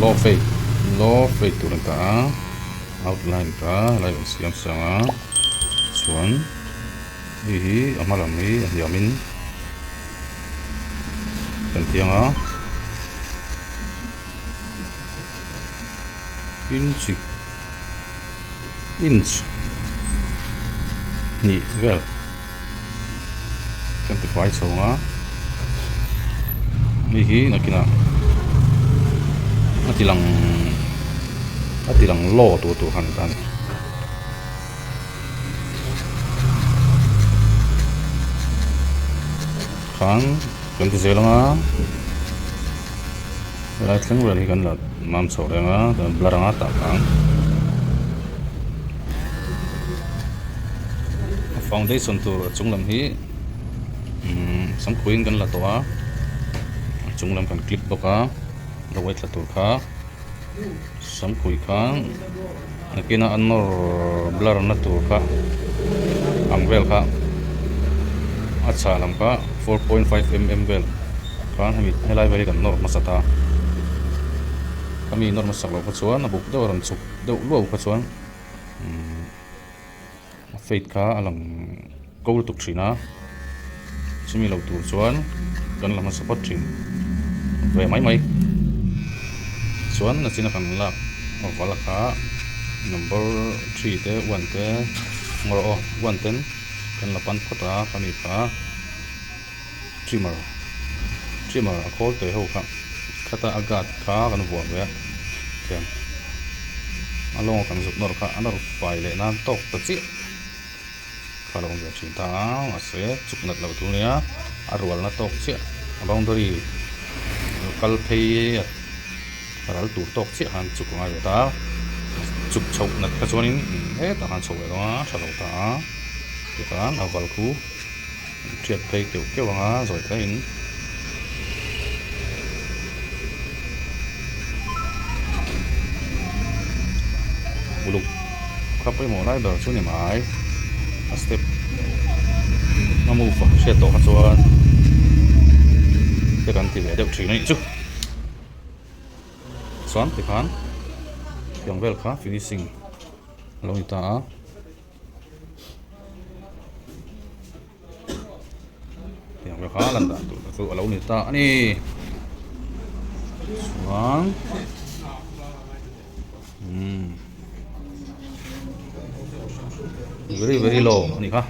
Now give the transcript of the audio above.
Low fade low fade tur a ni ta a outline kha helai kan siam sang a chuan hei hi a hma lam hi a hniam in kan tiang a inch inch hnih vel kan ti fai chho ang a hei hi nakinah a ti lang a ti lang law tur tur kha a ni ta a ni. Khan kan ti zel ang a helai thleng vel hi kan la mam chho reng a kan blur ang a tah khan a foundation tur a chung lam hi umm samkhuiin kan la tawh a a chung lam kan clip bawk a rawih tla tur kha samkhui khan nakinah a nawr blur na tur kha ang vel kha a chhah lam kha 4.5mm vel khan hemi helai vel hi kan nawr hmasa ta khami nawr hmasak loh kha chuan a buk deuh a rawn chhuk deuh luau kha chuan umm a fade kha a lang ko lutuk thin a chumi lo tur chuan kan la hmasa phawt thin ve mai mai chuan a china kan lak vala kha number three te one te ngaw aw one ten kan la pan phawt a khami kha trimmer trimmer a khawl te ho kha khata a guard kha kan vuah ve a thian a lawng kan zuk nawr kha a nawr fai leh nan tawk ta chiah kha lo awm ve thin ta a mahse chuk nat loh tur nia a rual na tawk chiah a boundary kal phei a ral tur tawk chiah khan chuk a ngai ve ta a chuk chhoh nat kha chuanin hetah khan chhoh leh dawn a tha lo ta a tikhan a val khu. Thiat phei keuh keuh ang a zawi thlengin uluk kha pawimawh lai ber chu ni mai a step a move a hriat tawh kha chuan te kan ti ve deuh thin a nih chu chuan tikhan tiang vel kha finishing a lo ni ta a. Tiang vel kha lan dan tur chu a lo ni ta a ni. Chuan umm very very low a ni kha.